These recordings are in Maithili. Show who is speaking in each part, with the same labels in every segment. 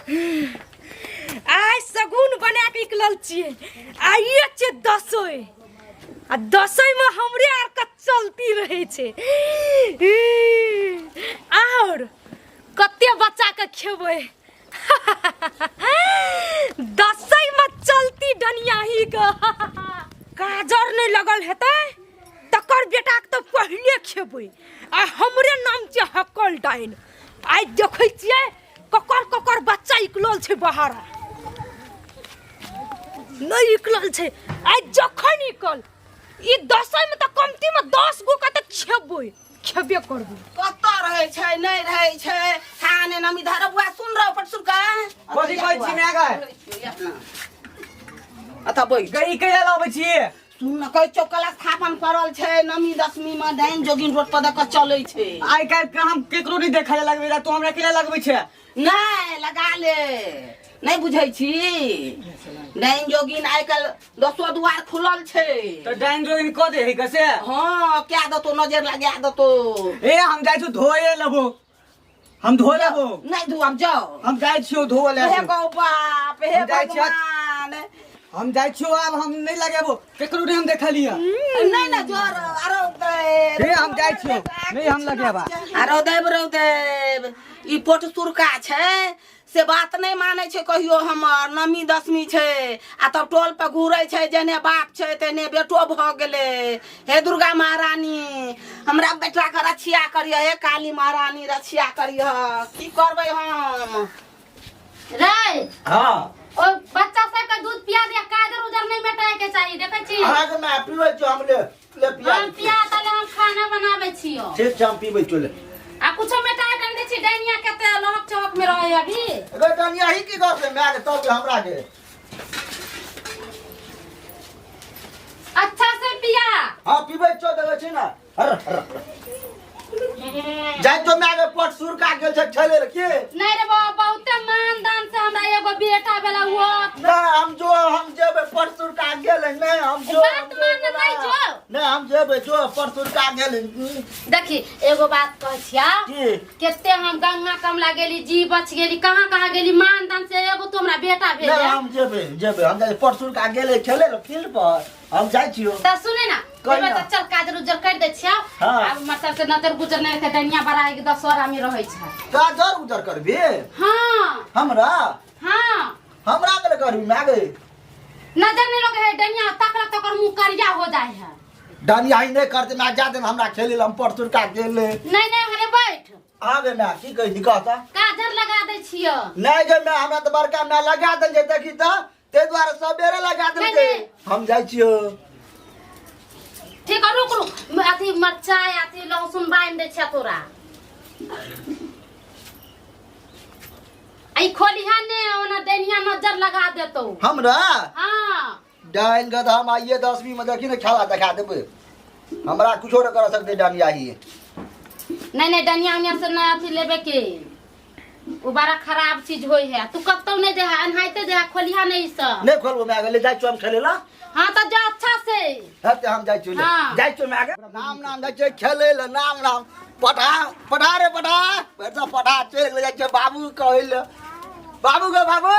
Speaker 1: आइ सगुन बना के निकलल छियै। आइए छियै दसोई, आ दसई में हमरे आर के चलती रहे छै। और कते बच्चा के खेबै दसई में चलती डनियाही के। काजर नहीं लगल हेतै तकर बेटा के तो पहिले खेबै। आ हमरे नाम छै हकल डाइन। आइ देखै छियै ककर ककर बच्चा निकलल छै बाहर, नहीं निकलल छै। आइ जखन निकल ई दसई में तऽ कमती में 10 गो के तऽ खेबै, खेबे करबै।
Speaker 2: कतऽ रहै छै, नहि रहै छै थाने नमी धर। बुआ सुन रहो पटसुरका।
Speaker 3: कथी कहै छी माय गै?
Speaker 2: अतऽ बैठ।
Speaker 3: गई कैला लबै छी?
Speaker 2: सुन न, कहै छौ कला स्थापन पड़ल छै नमी दशमी में डाइन जोगिन रोड पर दऽ कऽ चलै छै।
Speaker 3: आइ काल्हि के हम केकरो नहि देखै लए लगबै, तू हमरा कैला लगबै छै?
Speaker 2: नहि लगा ले, नहि बुझै छी डाइन जोगिन आइ काल्हि दसो दुआर खुलल छै।
Speaker 3: तऽ डाइन जोगिन कऽ दे है कसे?
Speaker 2: हँ, क्या देतो, नजर लगा देतो।
Speaker 3: ए हम जाइ छी धोए लेबो, हम धो लेबो।
Speaker 2: नहीं धो, अब जाओ।
Speaker 3: हम जाइ छियौ धो ले।
Speaker 2: हे गौ बाप, हे
Speaker 3: हम जाइ छियै।
Speaker 2: भगवान।
Speaker 3: हम जाइ छियौ, आब हम नहि लगेबो केकरो, नहि हम देखलियै।
Speaker 2: नहीं ना जोर आरो।
Speaker 3: हे हम जाइ छियौ, नहि हम लगेबा।
Speaker 2: आरो देव रौ देव, ई पोट सुरका छै से बात नहि मानै छै कहियो हमर। नमी दशमी छै आ तब टोल पर घूरै छै, जेने बाप छै तेने बेटो भऽ गेलै। हे दुर्गा महारानी, हमरा बेटा के रक्षिया करिह। हे काली महारानी, रक्षिया करिह। की करबै हम?
Speaker 4: रे।
Speaker 5: हाँ।
Speaker 4: ओ बच्चा सबके दूध पिया दे, काजर उजर नहीं मेटाए के चाहिए, देखै छी?
Speaker 5: अहाँके माय पीबै छियौ, हम ले ले पिया।
Speaker 4: हम पिया तले, हम खाना बनाबै छियो।
Speaker 5: ठीक छै, हम पीबै छियौ, ले।
Speaker 4: आ कुछो मेटाए के नहीं दै छी। डाइनिया कते लहक चहक में रहे अभी।
Speaker 5: गे डनिया ही की करतै माय के तब हमरा के?
Speaker 4: अच्छा से पिया।
Speaker 5: हाँ, पीबै छियौ, देखै छी ने। हर हर हर। जाइ तो माय के, पट सुरका गेल छै खेले ले की?
Speaker 4: नहीं रे बाबा, बहुते मान दान से हमरा एगो बेटा भेला वो।
Speaker 5: नहीं, हम जो हम जेबै, पट सुरका गेल। नहीं, हम जो
Speaker 4: बात मान नहीं जो।
Speaker 5: नहीं, हम जेबै जो पट सुरका गेल।
Speaker 4: देखी, एगो बात कहै छिया।
Speaker 5: की?
Speaker 4: केते हम गंगा कमला गेली, जी बच गेली, कहाँ कहाँ गेली, मान दान से एगो तो हमरा बेटा भेल।
Speaker 5: नहीं, हम जेबै जेबै, हम जाइ, पट सुरका गेलै खेले ले फील्ड पर, हम जाइ छियौ।
Speaker 4: त सुने ना।
Speaker 5: कही
Speaker 4: जेबै
Speaker 5: ना।
Speaker 4: त चल, काजर उजर कर दै छियौ।
Speaker 5: हाँ।
Speaker 4: आब मतलब से नजर गुजर नहीं रखे, डनिया बड़ा एक दस आदमी रहै छै।
Speaker 5: काजर उजर करबी?
Speaker 4: हाँ।
Speaker 5: हमरा?
Speaker 4: हाँ।
Speaker 5: हमरा के करबी माय गे?
Speaker 4: नजर नहीं लगे है, डनिया तकलक तो ओकर मुंह करिया हो जाए है।
Speaker 5: डनिया ही नहीं करते माय, जा दे हमरा खेले ले, हम पट सुरका गेलै।
Speaker 4: नहीं नहीं, हरे बैठ।
Speaker 5: आगे माय, की कहै छी कहता?
Speaker 4: काजर लगा दै छियौ।
Speaker 5: नहीं गे माय, हमरा तऽ बड़का माय लगा देल जे, देखी तऽ ताहि दुआरे सबेरे लगा देलकै।
Speaker 4: नहीं, नहीं।
Speaker 5: हम जाइ छियौ।
Speaker 4: ठीक है, रुक रुक, अथी मरचाई अथी लहसुन बान्हि दै छियै तोरा। आई खोलिहा ने, ओना डनिया नजर लगा देतौ।
Speaker 5: हमरा?
Speaker 4: हाँ।
Speaker 5: डाइन के तऽ हम आइए दसवीं में देखी ने खेला देखा देबै, हमरा कुछो नहि कर सकते डानिया ही।
Speaker 4: नहीं नहीं, डनिया उनिया से नहीं अथी लेबे के, वो बड़ा खराब चीज होई है। तू कतौ नहीं दे, अनहाइते दे, खोलिहा नहीं सब।
Speaker 5: नहीं खोलबो मैं, ले जाइ छियौ हम खेले ला।
Speaker 4: हाँ तो जा अच्छा से।
Speaker 5: हाँ तो हम जाइ छियौ, ले।
Speaker 4: हाँ।
Speaker 5: जाइ छियौ मैं, नाम नाम जाइ छियौ खेले ला, नाम नाम पढ़ा पढ़ा रे पढ़ा पैसा पढ़ा चलि जाइ छियौ बाबू कहै ले, बाबू गो बाबू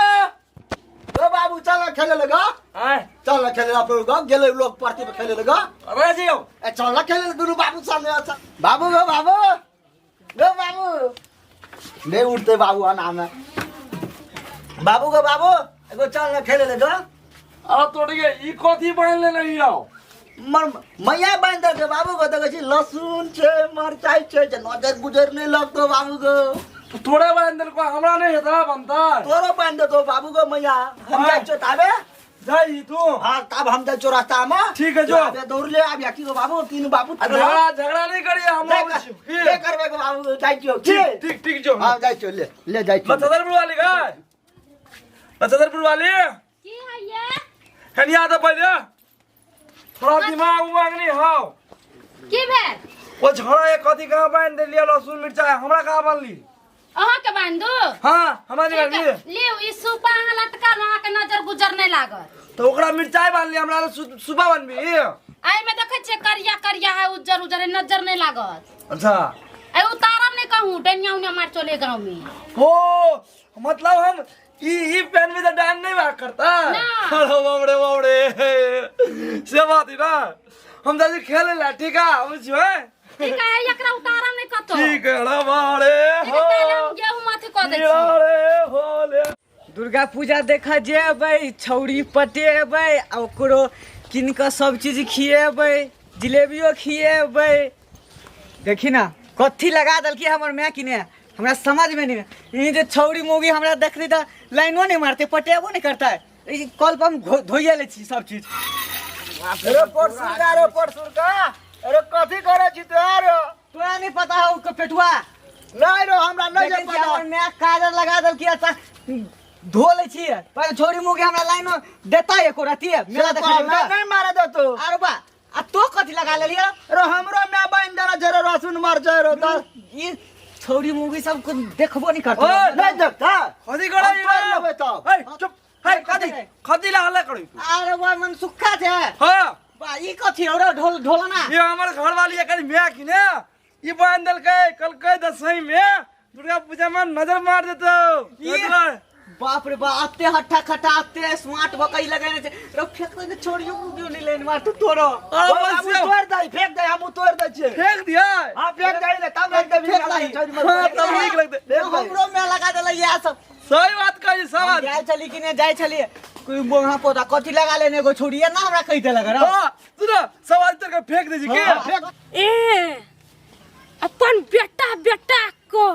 Speaker 5: गो बाबू, चल खेले ले गो।
Speaker 3: आय।
Speaker 5: चल खेले ला गो, गेलै लोग परती पे खेले ले गो।
Speaker 3: अरे जियो।
Speaker 5: ए चल खेले ले दुनू बाबू सामने। अच्छा बाबू गो बाबू गो बाबू, नहीं उठते बाबू अना में। बाबू गो बाबू, एगो चल न खेले ले गो।
Speaker 6: आ तोड़िए ई कथी बान्हि लेने हियौ?
Speaker 5: मर मैया बान्हि देलकै बाबू गो, देखै छी लहसुन छै मरचाइ छै, जे नजर गुजर नहि लगतौ बाबू गो।
Speaker 6: तोरे बान्हि देलको, हमरा नहि हेतै बनतै?
Speaker 5: तोरो बान्हि देतौ बाबू गो मैया। हम जाइ छियौ ताबे।
Speaker 6: जाइ तू।
Speaker 5: हाँ, तब हम जाइ छियौ रास्ता में।
Speaker 6: ठीक है, जो।
Speaker 5: आबे दौड़ ले आबि की गो बाबू, तीनू बाबू।
Speaker 6: आ झगड़ा झगड़ा नहीं करिए, हम
Speaker 5: नहि
Speaker 6: आबै
Speaker 5: कर-
Speaker 6: छियौ की?
Speaker 5: नहि करबै गो बाबू, जाइ छियौ की?
Speaker 6: ठीक ठीक ठीक, जो।
Speaker 5: हाँ, जाइ छियौ, ले ले जाइ छियौ।
Speaker 6: मच्छरपुर वाली गाय, मच्छरपुर वाली।
Speaker 4: की है ये?
Speaker 6: कनिया तो पहिले थोड़ा दिमाग उमाग नहीं हाव।
Speaker 4: की भेल?
Speaker 6: ओ झगड़ा ये कथी कहाँ बान्हि देलियै लहसुन मिरचाई, हमरा कहाँ बान्हली?
Speaker 4: अहाँ के बान्हि दू?
Speaker 6: हाँ, हमरा नहीं
Speaker 4: ठीक है,
Speaker 6: बान्हली।
Speaker 4: लिउ ई सूपा अहाँ लटकाल, अहाँ के नजर गुजर नहीं लागत।
Speaker 6: तो ओकरा मिरचाई बान्हली, हमरा सुबह बान्हबी?
Speaker 4: एहिमे देखै छियै करिया करिया है, उज्जर उज्जर है, नजर नहीं लागत।
Speaker 6: अच्छा।
Speaker 4: ए उतारब नहीं कहूँ, डनिया उनिया मार चले गाँव में।
Speaker 6: ओ मतलब हम ई ई पेन में तो डान नहीं भाग करता।
Speaker 4: ना।
Speaker 6: अरे बाप रे बाप रे, से बात है ना। हम दादी खेले ला, ठीक है, हम जो है
Speaker 4: ठीक है, एकरा उतारा नहीं कतो।
Speaker 6: ठीक है, अरे बाप रे
Speaker 4: ठीक है, ताले हम गेहूं अथी कऽ दै छी।
Speaker 6: अरे हो ले।
Speaker 3: दुर्गा पूजा देखऽ जेबै, छौरी पटेबै, आ ओकरो कीन कऽ सब चीज खिएबै, जिलेबियो खिएबै। देखी ना कथी लगा देलकै हमर माय किने, हमरा समझ में नहीं। ई जे छौरी मौगी हमरा देखली तऽ लाइनो नहीं मारते, पटेबो नहीं करता है। ई कल पर हम धोइए लै छी सब चीज।
Speaker 5: अरे परसुरका, अरे परसुरका, अरे कथी करै छी तू? अरे
Speaker 3: तोरा नहीं पता हौ के पेटुआ?
Speaker 5: नहीं रो, हमरा नहीं
Speaker 3: देखै छी
Speaker 5: पता।
Speaker 3: हमर माय काजर लगा देलकै, तऽ धो लै छी। पर छौरी मौगी हमरा लाइनो देता एको रति मेला देखै
Speaker 5: लाइन नहीं मारे देतो।
Speaker 3: अरे बा, आ तो कथी लगा लेलियै?
Speaker 5: अरे हमरो my बान्हि देने छै रे, रसुन मरचाइ रो तऽ।
Speaker 3: ई छौरी मौगी सब को देखबो नहीं करतो।
Speaker 6: ओए,
Speaker 5: नहीं देखता।
Speaker 6: कथी करै
Speaker 5: हम तोड़ि लेबै तब।
Speaker 6: ए चुप, हे कथी कथी ला हल्ला करै तू?
Speaker 3: अरे बा मन सुखा छै।
Speaker 6: हां
Speaker 3: बा ई कथी हौ रे? ढोल ढोलना।
Speaker 6: ये हमर घर वाली एकर my किने ई बांध देलकै, कहलकै दसई में दुर्गा पूजा में नजर मार देतौ।
Speaker 3: ई- बाप रे बाप, अते हट्ठा खट्टा, अते स्मार्ट भकई लगेने छै रे, फेंक दे छोड़ियो क्यों नहीं लेन मार तू तोरो।
Speaker 6: अरे
Speaker 5: बाबू,
Speaker 6: बस
Speaker 5: तोड़ि दही, फेंक दही, हमहूँ तोड़ि दै छियै।
Speaker 6: फेंक दिया।
Speaker 5: हाँ, फेंक दही ने, तब रख देबही,
Speaker 3: फेंक दही।
Speaker 5: छौरी मरचाइ।
Speaker 6: हाँ, तब नीक लगतै।
Speaker 5: फेंक दही।
Speaker 3: हमरो में लगा देलै इएह सब।
Speaker 6: सही बात कहै सही बात।
Speaker 3: जाइ छली कि नहि जाइ छली, कोई बोहा पौधा कथी लगा लेने एगो छोड़िए ना हमरा कहि देलक रे।
Speaker 6: हां तू ना सवाल तोड़ के फेंक दे छी के?
Speaker 5: हाँ, फेंक।
Speaker 1: ए अपन बेटा बेटा को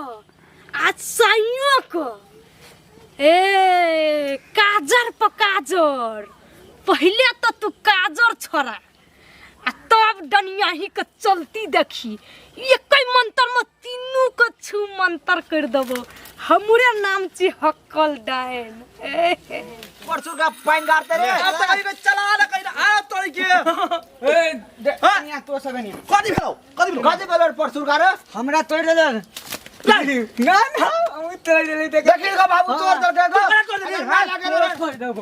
Speaker 1: आज साइयो को ए काजर पर काजर, पहले तो तू काजर छोड़ा आ तब डनियाही के चलती देखी। एक मंत्र में तीनू के छू मंत्र कर देबो, हमरे नाम छी हक्कल डायन। ए
Speaker 5: परसुरका पानि गाड़ते रे।
Speaker 6: अब तक कहीं चला ना कहीं आ तोड़ के।
Speaker 3: ए डनिया तो सब नहीं।
Speaker 6: कथी भेलौ? कथी भेलौ?
Speaker 5: कथी भेलौ रे परसुरका रे?
Speaker 3: हमरा तोड़ देलक। ना ना, हम तोड़ देले देख।
Speaker 5: देखी गो बाबू, तोड़ देलकै गो।
Speaker 6: तू केना तोड़ देलही?
Speaker 5: अरे, माय लगे रे।
Speaker 3: तोड़ देबो।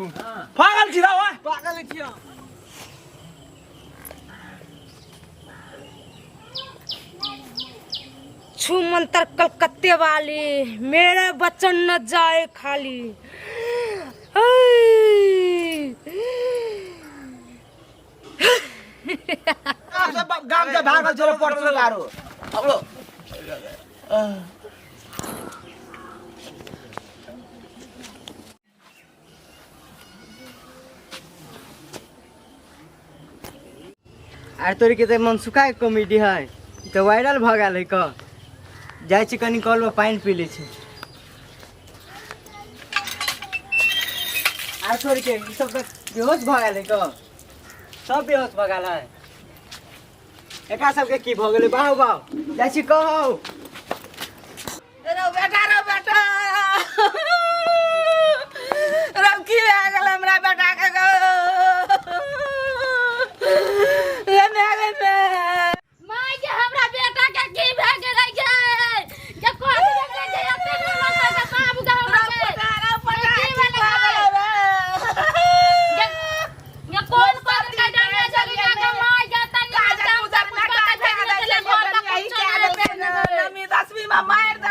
Speaker 6: पागल छी रे ओए।
Speaker 3: पागल छी हम।
Speaker 1: छू मंत्र कलकत्ते वाली, मेरे बचन न जाए खाली।
Speaker 5: गाम से गाम से भागल छै रे परसुरका रो।
Speaker 3: आर तोरी के तऽ मनसुखा के कॉमेडी है तऽ वायरल भऽ गेल है। क जाइ छी कनि कल में पानि पी लै छी। आर तोरी के ई सब तऽ बेहोश भऽ गेल है, क सब बेहोश भऽ गेल है। एकरा सबके की भऽ गेलै? बाहु बाहु जाइ छी कहौ।
Speaker 2: रो बेटा, रो बेटा, रो की भए गेल हमरा बेटा के गो? रे my गे my.
Speaker 4: My के हमरा बेटा के की भए गेलै गे? के कथी भए गेलै जे एते निमन से बाबू के हमरा
Speaker 2: रो
Speaker 4: के?
Speaker 2: पटा, रो पटा,
Speaker 4: की
Speaker 2: की
Speaker 4: भेलै
Speaker 2: भए
Speaker 4: गे?
Speaker 2: गेलै रे?
Speaker 4: गे कोन पर के डंगे चली के my के तनी
Speaker 2: काजर
Speaker 4: काम
Speaker 2: पूजर
Speaker 4: सब
Speaker 2: नाटा
Speaker 4: कुछ
Speaker 2: भए
Speaker 4: भेज
Speaker 2: गेलै
Speaker 4: देले
Speaker 2: छै,
Speaker 4: घर तक
Speaker 2: यही
Speaker 4: कुछो
Speaker 2: कए
Speaker 4: नहि
Speaker 2: देतै ने। नवमी दसमी में मारि देतै।